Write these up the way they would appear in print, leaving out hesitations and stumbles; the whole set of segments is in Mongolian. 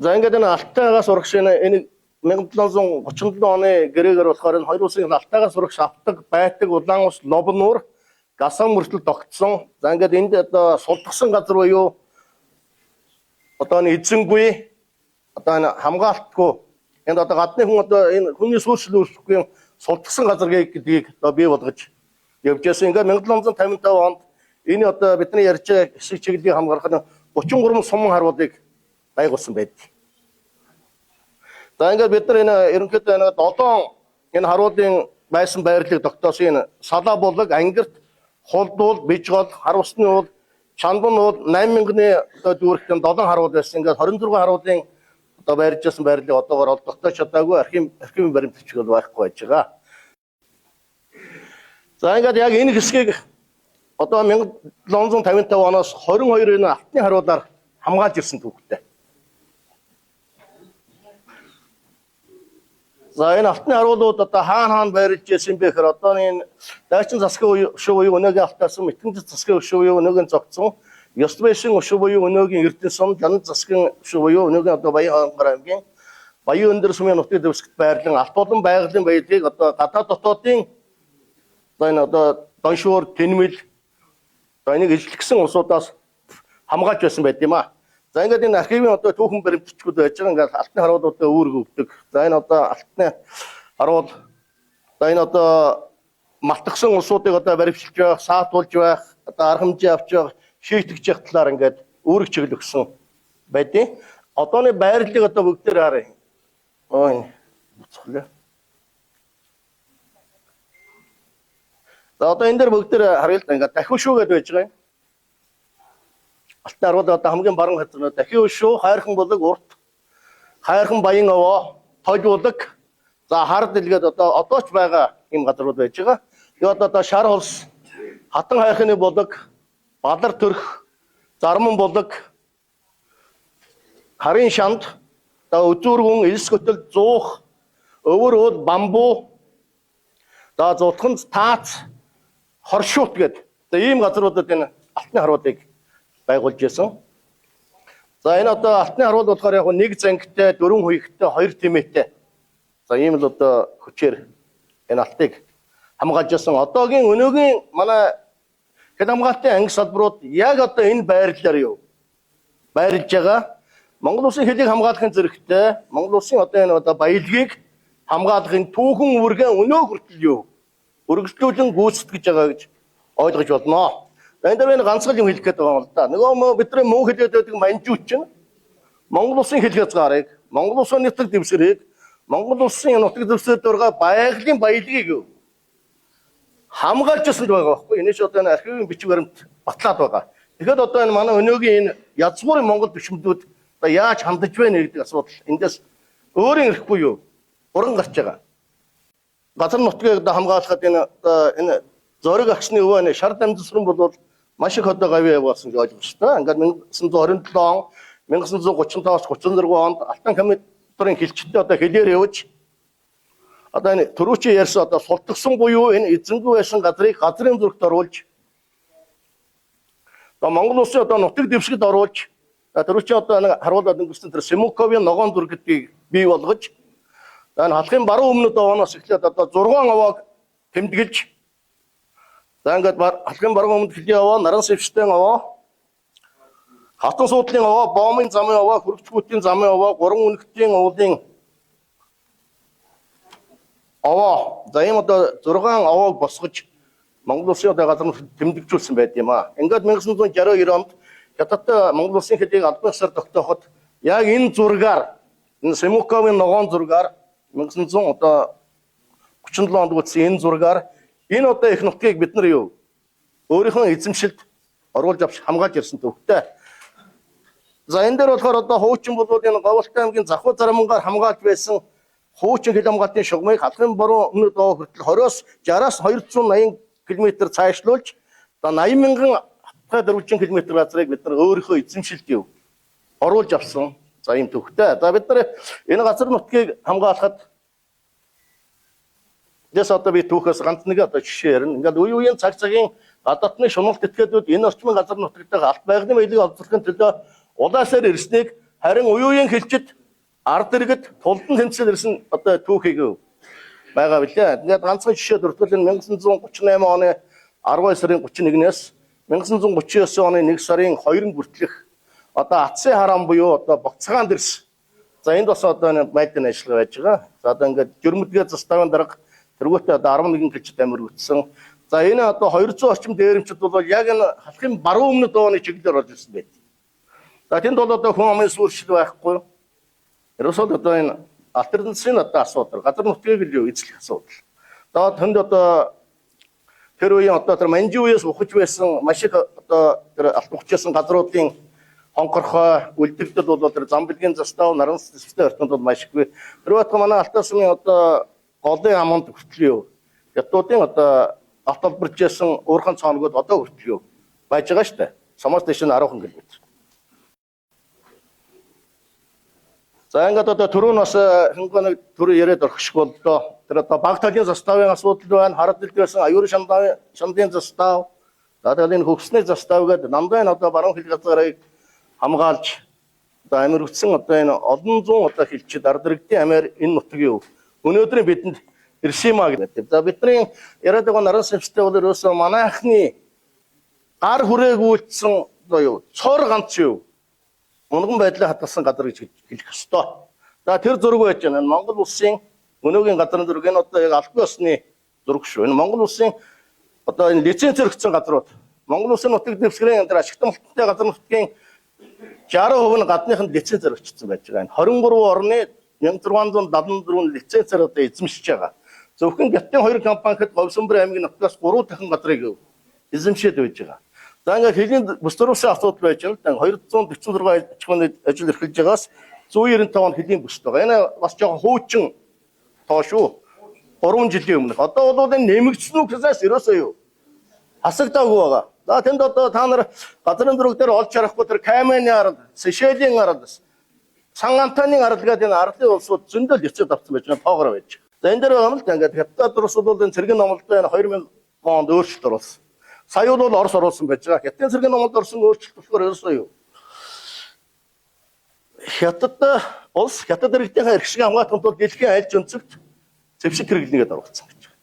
За ингээд энэ Алтайгаас урагш энэ 1737 оны гэрээгээр болохоор энэ хоёр улсын Алтайгаас урагш авдаг, байдаг улаан ус Лобнуур гасан мөртөл тогтсон. За ингээд энд одоо сулдгсан газар буюу одоо энэ эзэнгүй одоо энэ хамгаалтгүй энд одоо гадны хүн одоо энэ хүний сүүршил үүсэхгүй юм сулдгсан газар гэдгийг одоо бий болгож явж байсан. Ингээд 1755 онд энэ одоо бидний ярьж байгаа хэсэг чиглэлийг хамгаалах нь 33 суман харуулыг байгуулсан байдаг. За ингээд бид нар энэ ерөнхийдөө энэ 7 энэ харуулын байсан байрлалыг тогтоосон энэ Салаа булаг, Ангирт, Хулдуул, Бижгол, Хар усны уул, Чанбан уул 8000-ны одоо дүүрэгт 7 харуул байсан. Ингээд 26 харуулын одоо байрж байсан байрлалыг одоогоор ол тогтоож чадаагүй архивын баримт бичиг бол байхгүй байж байгаа. За ингээд яг энэ хэсгийг одоо 1755 оноос 22 энэ алтны харуулаар хамгаалж ирсэн түүхтэй. За энэ алтны харуулууд одоо хаана хаана байрлаж байсан бэ гэхээр одоо энэ дайчин засгийн өшөө буюу өнөөгийн алтаасан, мэтгэмж засгийн өшөө буюу өнөөгийн зогцсон, ёс байшин өшөө буюу өнөөгийн Эрдэнэ сум, Жанат засгийн өшөө буюу өнөөгийн одоо Баян хонгор аймгийн Баян өндөр сумын нутгийн дэвсгэрт байрлан алт болон байгалийн баялагийг одоо гадаад дотоодын одоо энэ одоо доншуур, тэнмэл одоо энийг эзлэгсэн улсуудаас хамгаалж байсан байт юм аа. За ингээд энэ архивын одоо түүхэн баримтчгууд байж байгаа. Ингээд алтны харуулуудаа үүрэг өгдөг. За энэ одоо алтны харуул за энэ одоо малтгсан улсуудыг одоо баримтчилж байх, саатуулж байх, одоо арга хэмжээ авч байх, шийтгэж явах талаар ингээд үүрэг чиглэл өгсөн байдیں۔ Одооны байрлалыг одоо бүгдээр харъя. Ой, буцхлаа. За одоо энэ дээр бүгдээр харъя л да. Ингээд дахин шүү гэдээ байж байгаа юм. Алтны харуул одоо хамгийн баруун хязгаар нь дахин өшөө, хайрхан булаг, урт, хайрхан баян овоо, тож булаг, за хар дэлгээд одоо ч байгаа юм газрууд байж байгаа. Тэгээд одоо шар улс, хатан хайрханы булаг, балар төрх, зарман булаг, харын шанд, за өзүүргүн, элс хөтөл, зуух, өвөр уул, бамбуу, за зултхан таац, хоршуут гээд за ийм газруудад энэ алтны харуулыг байгуулж исэн. За энэ одоо алтны харуул болохоор яг нэг зангитай, дөрвөн хуягтай, хоёр тэмээтэй. За ийм л одоо хүчээр энэ алтыг хамгаалж исэн. Одоогийн өнөөгийн манай хэл хамгаалтын анги салбарууд яг одоо энэ байрлалаар юу байрлаж байгаа. Монгол улсын хэлийг хамгаалахын зэрэгтэй Монгол улсын одоо энэ одоо баялагийг хамгаалахын түүхэн үүргээ өнөө хүртэл юу өргөжлүүлэн гүйцэтгэж байгаа гэж ойлгож болно. Энэ дээр энэ ганцхан юм хэлэх гээд байгаа юм л да. Нөгөө бидний мөн хэлээд байдаг манжууд чинь Монгол улсын хэл хязгаарыг, Монгол улсын нутаг дэвсгэрийг, Монгол улсын нутаг дэвсгэр дургаа байгалийн баялагийг хамгаалж байсан л байгаа байхгүй. Энэ ч одоо энэ архивын бичиг баримт батлаад байгаа. Тэгэхээр одоо энэ манай өнөөгийн энэ язгуурын Монгол төшмөдүүд одоо яаж хандаж байна гэдэг асуудал эндээс өөрийн ирэхгүй юу? Уран гарч байгаа. Газар нутгийг одоо хамгаалахад энэ одоо энэ зориг агшны өвөө энэ шар дамжсран бол маш их одоо гавь явуулсан гэж ойлгож байна. Ингээд 1927 он 1935-аас 36 онд Алтан компьютерын хилчтэй одоо хэлээр явж одоо энэ түрүүчийн ярьсан одоо султгсан буюу энэ эзэнгүй байсан газрыг газрын зүрхт оруулж одоо Монгол улсын одоо нутаг дэвсгэд оруулж түрүүчийн одоо нэг харуулад өнгөрсөн тэр Симуковын ногоон зүрх гэдгийг бий болгож энэ халахын баруун өмнөд овооноос эхлээд одоо 6 овоог тэмдэглэж за ингээд халахын баруун өмнөд хөлийн овоо, наран сэвштэй овоо, хатан суудлын овоо, боомын замын овоо, хөргөчгүүтийн замын овоо, гурван үнэгтийн уулын овоо. За ийм одоо 6 овоог босгож Монгол улсын одоо газар тэмдэгжүүлсэн байд юм аа. Ингээд 1962 онд Хятадтай Монгол улсын хэлийг албан ёсоор тогтооход яг энэ зургаар энэ Симуковын ногоон зургаар 1937 онд үүссэн энэ зургаар энэ одоо их нутгийг бид нар юу өөрийнхөө эзэмшилд оруулж авч хамгаалж ирсэн төвхтэй. За энэ дээр болохоор одоо хуучин болвол энэ Говьлтай аймгийн Захуу Зарамангаар хамгаалж байсан хуучин хил хамгаалтын шугамыг халахын баруун өмнөд овоо хүртэл 20-оос 60-аас 280 км цаашлуулж одоо 80,000 хатгай дөрвөлжин км газрыг бид нар өөрийнхөө эзэмшилд юу оруулж авсан. За ийм төвхтэй. За бид нар энэ газар нутгийг хамгаалахад Тэс одоо би түүхээс ганц нэг одоо жишээ ярина. Ингээд үе үеийн цаг цагийн гадаадны шуналт этгээдүүд энэ орчмын газар нутагтайгаа алт байгалийн баялагийг олзлохын төлөө улаасаар ирснийг Харин уюуян хилчид ард иргэд тулдан тэмцэл ирсэн одоо түүхийг байгаа билээ. Тэгээд ганцхан жишээ дурдвал энэ 1938 оны 12 сарын 31-ээс 1939 оны 1 сарын 2-нд хүртэлх одоо Атсын харам буюу одоо Богцгаан дэрс. За энд бас одоо энэ майдан ажиллагаа байж байгаа. За одоо ингээд жөрмөдгөө заставын дарга тэргүүтээ одоо 11 хилчид амир өгсөн. За энэ одоо 200 орчим дээрэмчид бол яг энэ халахын баруун өмнөд зооны чиглэлээр орж ирсэн байт. За тэнд бол одоо хүн амын сүршил байхгүй. Ерөөсөө л одоо энэ алт эрдэнэсийн одоо асуудал, газар нутгийг л юу эзлэх асуудал. За тэнд одоо тэр үеийн одоо тэр Манжи үеэс ухаж байсан маш их одоо тэр алт ухажсэн газруудын хонхорхой үлдэгдэл бол тэр Замбэлгийн застав, Наран зэвстэй ортонд бол маш ихгүй. Тэр байтугай манай Алтан сумын одоо голын аманд хүртэл юу хятадын одоо алт олборж ясан уурхан цооногод одоо хүртэл юу байж байгаа шүү дээ. Сумаас дэш нь 10 км. За ингээд одоо түрүү нь бас хөнгө нэг түрүү яриад орох шиг боллоо. Тэр одоо баг талын заставын асуудал байна. Харад дэлд байсан аюур шандын застав. За тэгэл энэ хөгсний застав гэдэг намдаа энэ одоо баруун хил газарыг хамгаалж одоо амир үтсэн одоо энэ олон зуун одоо хилчид ард иргэдийн амиар энэ нутгийн юу өнөөдрийн бидэнд ирсэн юм а гэдэг. За бидний яриад байгаа наран сэвстэй бол ерөөсөө манайхны гар хүрээг үйлдсэн одоо юу цор ганц юу унган байдлаа хадгалсан газар гэж хэлэх ёстой. За тэр зураг байж байна. Монгол улсын өнөөгийн газрын зураг энэ одоо яг албан ёсны зураг шүү. Энэ Монгол улсын одоо энэ лицензээр өгсөн газрууд. Монгол улсын нутаг дэвсгэрийн энэ ашигт малттай газар нутгийн 60% нь гадныханд лицензээр өгсөн байж байгаа. Энэ 23 орны 1674 лицензээр одоо эзэмшиж байгаа. Зөвхөн Хятадын хоёр компанид Говьсөнбөр аймгийн нутгаас 3 дахин газрыг эзэмшээд байж байгаа. За ингээд хөлийн бүс төрүүлсэн асуудал байж байгаа л да. 246 аж ахуйн ажил эрхэлж байгаас 195 нь хөлийн бүст байгаа. Энэ бас жоохон хуучин тоо шүү. 3 жилийн өмнөх. Одоо бол энэ нэмэгдсэн үү гэсээс ерөөсөө юу хасагдаагүй байгаа. За тэнд одоо та нар газрын зураг дээр олж харахгүй тэр Каймены арал, Сешелийн арал, Сан Антонийн арал гэдэг энэ арлын улсууд зөндөл эцэд авсан байж байгаа тоогоор байж. За энэ дээр байгаа юм л да ингээд Хятад улсууд бол энэ цэргийн номлолдоо энэ 2000 онд өөрчлөлт оруулсан. Сая бол Орос оруулсан байж байгаа. Хятадын цэргийн номлолд орсон өөрчлөлт болохоор ерөөсөө юу? Хятад улс Хятад иргэдийнхээ эрх шиг хамгаалахын тулд дэлхийн аль ч өнцөгт зэвсэг хэрэглэнгээд оруулсан гэж байна.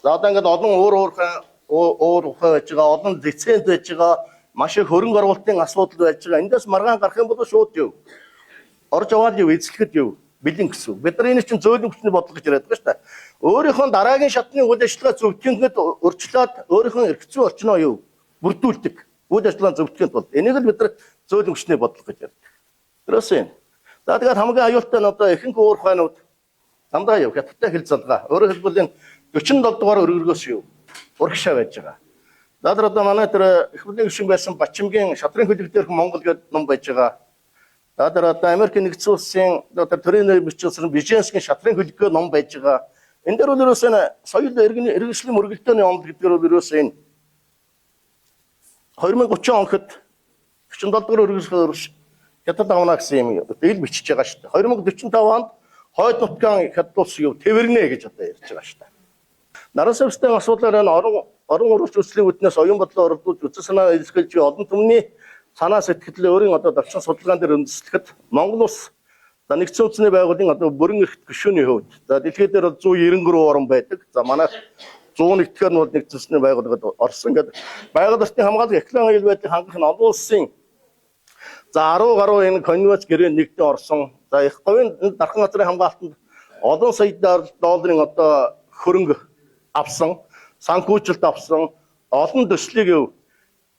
За одоо ингээд олон уур уур ухаан байж байгаа, олон лиценз байж байгаа, маш их хөрөнгө оруулалтын асуудал байж байгаа. Эндээс маргаан гарах юм бол шууд юу? Орж аваад юу эзлэхэд юу? Бэлэн гэсэн үг. Бид нар энэ чинь зөөлөн хүчний бодлого гэж яриад байгаа шүү дээ. Өөрийнхөө дараагийн шатны үйл ажиллагаа зөвтгөхөд өрчлөөд өөрийнхөө эрх зүйн орчноо юу? Бүрдүүлдэг. Үйл ажиллагаа зөвтгөхийн тулд. Энийг л бид нар зөөлөн хүчний бодлого гэж ярьдаг. Тэрээс юм. За тэгээд хамгийн аюултай нь одоо ихэнх уур ухаанууд дандаа юу? Хятадтай хил залгаа. Өөрөөр хэлбэл энэ 47 дугаар өргөргөөс юу? Урагшаа байж байгаа. За тэр одоо манай тэр их хурлын гишүүн байсан Бачимгийн шатрын хөлөг дээрх Монгол гэдэг ном байж байгаа. За тэр одоо Америк нэгдсэн улсын одоо төрийн нэр бичсэн Биженскийн шатрын хөлөг ном байж байгаа. Энэ дээр бол ерөөсөө соёл иргэншлийн мөргөлдөөний онол гэдгээр бол ерөөсөө энэ 2030 оноход 47 дугаар өргөжлөөр Хятад авна гэсэн юм дээл бичиж байгаа шүү дээ. 2045 онд хойд нутгийн Хятад улс юу тэвэрнэ гэж одоо ярьж байгаа шүү дээ. Наран сэвстэй асуудлаар энэ орон урагч төслийн үүднээс оюун бодлоо оролдуулж үзэл санаа илэрхийлж буй олон түмний санаа сэтгэлээ өөрийн одоо давчин судалгаан дээр үндэслэхэд Монгол улс за нэгдсэн үндэсний байгууллагын одоо бүрэн эрхт гишүүний хувьд за дэлхийд дээр бол 193 орн байдаг. За манай 101 дахь нь бол нэгдсэн үндэсний байгууллагад орсон. Ингээд байгаль орчны хамгаалах экологийн аюул байдлыг хангах нь олон улсын за 10 гаруй энэ конвенц гэрээ нэгдэн орсон. За их говийн дархан газрын хамгаалтанд олон сая долларын одоо хөрөнгө авсан, санхүүжилт авсан, олон төслийг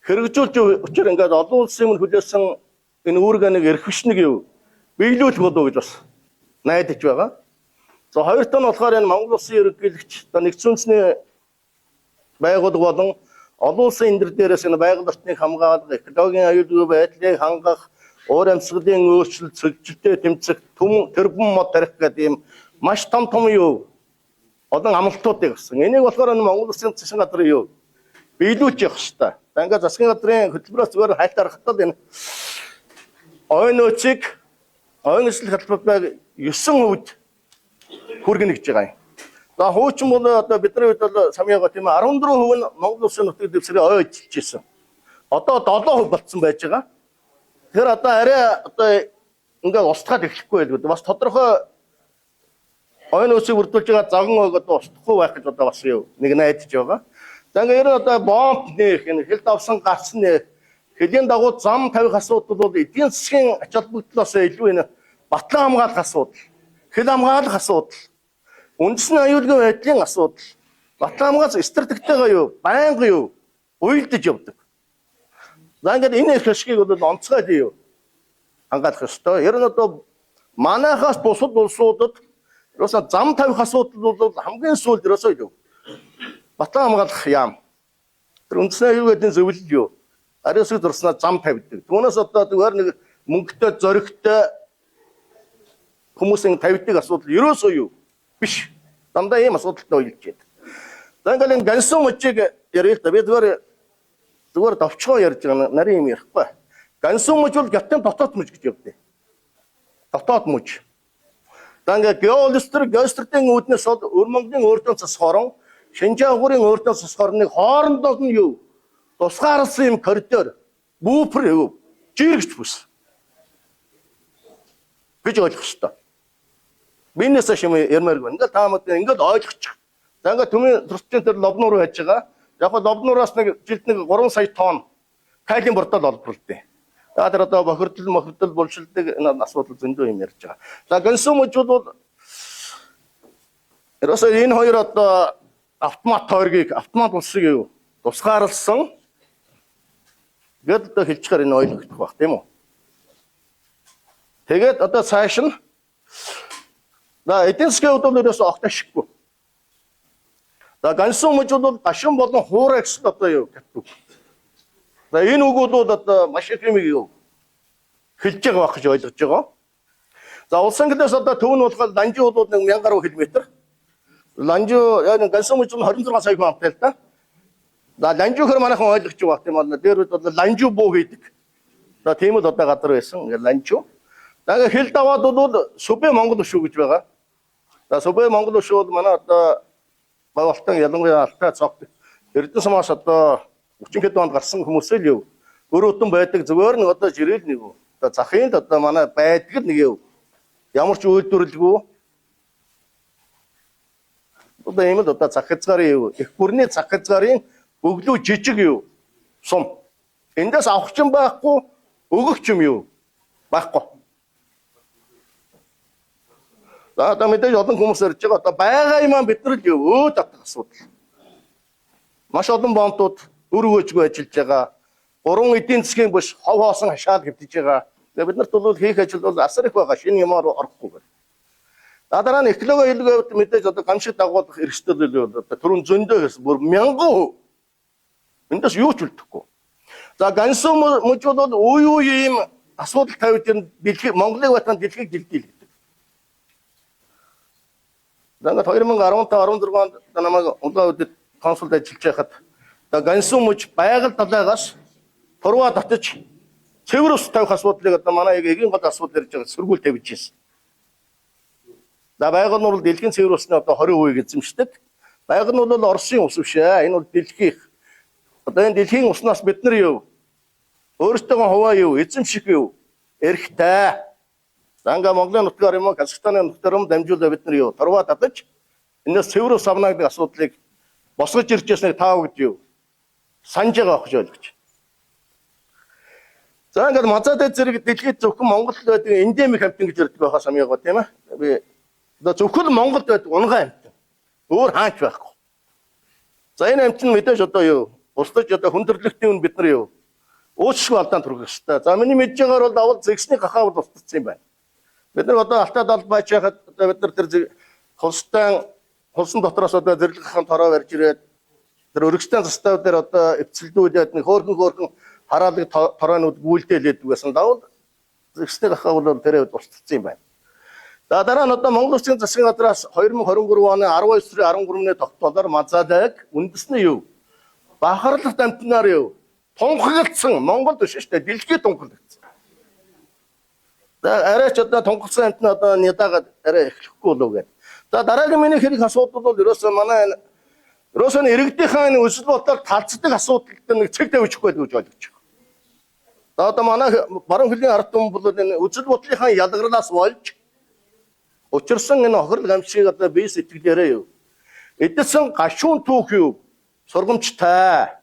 хэрэгжүүлж учир ингээд олон улсын өмнө хүлээсэн энэ үүрэг нэг эрх хүчнийг юу биелүүлэх болов гэж бас найдаж байгаа. За хоёр дахь нь болохоор энэ Монгол улсын ерөнхийлөгч одоо нэгдсэн үндэсний байгууллага болон олон улсын энэ дээрээс энэ байгаль орчныг хамгаалах, экологийн аюулгүй байдлыг хангах, уур амьсгалын өөрчлөлт, сөлжилттэй тэмцэх, түм тэрбум мод тарих гэдэг ийм маш том том юу олон амлалтуудыг авсан. Энийг болохоор энэ Монгол улсын засгийн газрын юу биелүүлж явах хэрэгтэй. За ингээд засгийн газрын хөтөлбөрөөс зүгээр хайлт харахад л энэ ойн нөөцийг ойн эсэл хөтөлбөрөөр 9% хүргэнэ гэж байгаа юм. За хуучин бол одоо бидний үед бол самьяага тийм ээ 14% нь Монгол улсын нутаг дэвсгэрийн ой эзэлж ирсэн. Одоо 7% болцсон байж байгаа. Тэгэхээр одоо арай одоо ингээд устгаад эхлэхгүй байлгүй. Бас тодорхой оюун үсийг бүрдүүлж байгаа заган ойг одоо устгахгүй байх гэж одоо бас юу нэг найдаж байгаа. За ингээд ер нь одоо бомб нээх, энэ хил давсан гарц нээх, хөлийн дагуу зам тавих асуудал бол эдийн засгийн ач холбогдлоос илүү энэ батлан хамгаалах асуудал, хил хамгаалах асуудал, үндэсний аюулгүй байдлын асуудал, батлан хамгаалах стратегтэйгээ юу, байнга юу уялдаж явдаг. За ингээд энэ их ашгийг бол онцгой юу хамгаалах ёстой. Ер нь одоо манайхаас бусад улсуудад ерөөсөө зам тавих асуудал бол хамгийн сүүлд ерөөсөө юу батлан хамгаалах яам. Тэр үндэсний аюулгүй байдлын зөвлөл юу ариусыг зурснаа зам тавьдаг. Түүнээс одоо зүгээр нэг мөнгөтэй зоригтой хүмүүсийн тавьдаг асуудал ерөөсөө юу биш. Дандаа ийм асуудалтай уялж байдаг. За ингээл энэ Ганьсу мужийг ярил л да. Би зүгээр товчхон ярьж байгаа, нарийн юм ярихгүй. Ганьсу муж бол Гятын дотоод муж гэж явдаг. Дотоод муж. За ингээд геолистер геостртын үүднээс бол Өр Монголын өөртөө цас хорон, Шинжаан угрын өөртөө цас хороныг хоорондоо нь юу тусгаарласан юм коридор, бүүпэр юу жирэгч бүс гэж ойлгох ёстой. Минээс шим ярмааргүй. Ингээд та мод ингээд ойлгочих. За ингээд төмийн трустын тэр лобнуур байж байгаа. Яг нь лобнуураас нэг жилд нэг 3 сая тонн калийн бордол олборлоо. За тэр одоо бохирдол, мохирдол, булшилдаг энэ асуудал зөндөө юм ярьж байгаа. За Ганьсу мужид бол ерөөсөө энэ хоёр одоо автомат тойргийг, автомат улсыг юу тусгаарласан гэд одоо хэлчихээр энэ ойлгогдох байх тийм үү? Тэгээд одоо цааш нь за эдийн засгийн хувьд бол ерөөсөө огт ашиггүй. За Ганьсу муж бол гашин болон хуурай гэсэн одоо юу гэдэг. За энэ үг бол одоо маш их юм юу хэлж байгаа байх гэж ойлгож байгаа. За улсын гэлээс одоо төв нь болохоор Ланжи бол 1000 гаруй километр. Ланжи яг Ганьсу муж нь 26 сая хүн амтай л да. За Ланжи хэр манайхан ойлгож байгаа тийм бол дээр үед бол Ланжи буу хийдэг. За тийм л одоо газар байсан. Ингээд Ланжи. За ингээд хил даваад бол Сүбэ Монгол өшөө гэж байгаа. За Сүбэ Монгол өшөө бол манай одоо Бавалтан ялангуяа Алтай цогт Эрдэнэ сумаас одоо 30 хэд онд гарсан хүмүүсээ л юу өөр өдөн байдаг зүгээр нэг одоо жирэл нэг одоо захын л одоо манай байдаг л нэг юу ямар ч үйлдвэрлэлгүй одоо ийм л одоо зах хязгаарын юу их гүрний зах хязгаарын өглөө жижиг юу сум эндээс авах ч юм байхгүй, өгөх ч юм юу байхгүй. За одоо мэдээж олон хүмүүс ярьж байгаа одоо байгаа юм аа бид нар л юу өөд татах асуудал. Маш олон бомтууд үр өгөөжгүй ажиллаж байгаа. Гурван эдийн засгийн биш хов хоосон хашаал хэвтэж байгаа. Тэгээ бид нарт бол хийх ажил бол асар их байгаа. Шинэ юмар орохгүй гэх. За дараа нь экологи илгээ хувьд мэдээж одоо гамшиг дагуулах эрсдэл л одоо түрүүн зөндөө гэсэн бүр 1000%. Эндээс юу ч үлдэхгүй. За Ганьсу муж бол үе үе ийм асуудал тавьж энэ дэлхий Монголыг батан дэлхийг дэлдэл гэдэг. За ингээд 2015 16 онд намайг улаан үдэд консулд ажиллаж байхад одоо Ганьсу муж байгаль далайгаас турваа татаж цэвэр ус тавих асуудлыг одоо манай эгийн гол асуудал ярьж байгаа сөргүүл тавьж ирсэн. За байгаль нь бол дэлхийн цэвэр усны одоо 20% эзэмшдэг. Байгаль нь бол Оросын ус биш ээ. Энэ бол дэлхийх. Одоо энэ дэлхийн уснаас бид нар юу? Өөрсдөө хуваа юу? Эзэмших юу? Эрхтэй. За ингээ Монголын нутгаар юм уу, Казахстаны нутгаар юм дамжуулаа бид нар юу? Турваа татаж энэс цэвэр ус авна гэдэг асуудлыг босгож ирж байсныг та бүгд юу? Санаж байгаа гэж ойлгож. За ингээд мазаатай зэрэг дэлхийд зөвхөн Монголд байдаг эндемик амьтан гэж ярьдаг байхаас амиагаа тийм ээ. Би одоо зөвхөн Монголд байдаг унган амьтан. Өөр хаач байхгүй. За энэ амьтан мэдээж одоо юу? Устдаж одоо хүндрэлтийн үн бид нар юу? Уучлалгүй алдаанд хүргэх ёстой. За миний мэдж байгаагаар бол давал зэгсний гахаа бол устдсан юм байна. Бид нар одоо Алтай далбайч яхад одоо бид нар тэр хулстай хулсан дотроос одоо зэрлэг гахаан тороо барьж ирээд тэр өргөстэй застав дээр одоо эвцэлдүүлээд нэг хөөрхөн хараалыг тороонууд гүйлдээлээд байсан. Давал зэгсний гахаа бол тэр үед устдсан юм байна. За дараа нь одоо Монгол Улсын засгийн газраас 2023 оны 12 сарын 13-ны тогтоолоор мазаалайг үндэсний юу? Бахарлах амтнаар юу? Тунхаглагдсан Монголд биш шүү дээ. Дэлхийд тунхаглагдсан. За арай ч одоо тунхагласан амт нь одоо нядаагаад арай эхлэхгүй болов гэдэг. За дараагийн миний хэрэг асуудал бол ерөөсөө манай ерөөсөө иргэдийнхээ энэ өсөл бодлоор талцдаг асуудалд нэг цэг тавьчихгүй гэж ойлгож байгаа. За одоо манай баруун хөлийн ард түмэн бол энэ үзэл бодлынхаа ялгарлаас болж учирсан энэ хохирол гамшиг одоо бие сэтгэлээрээ юу. Эдэлсэн гашуун түүх юу? Сургамжтай.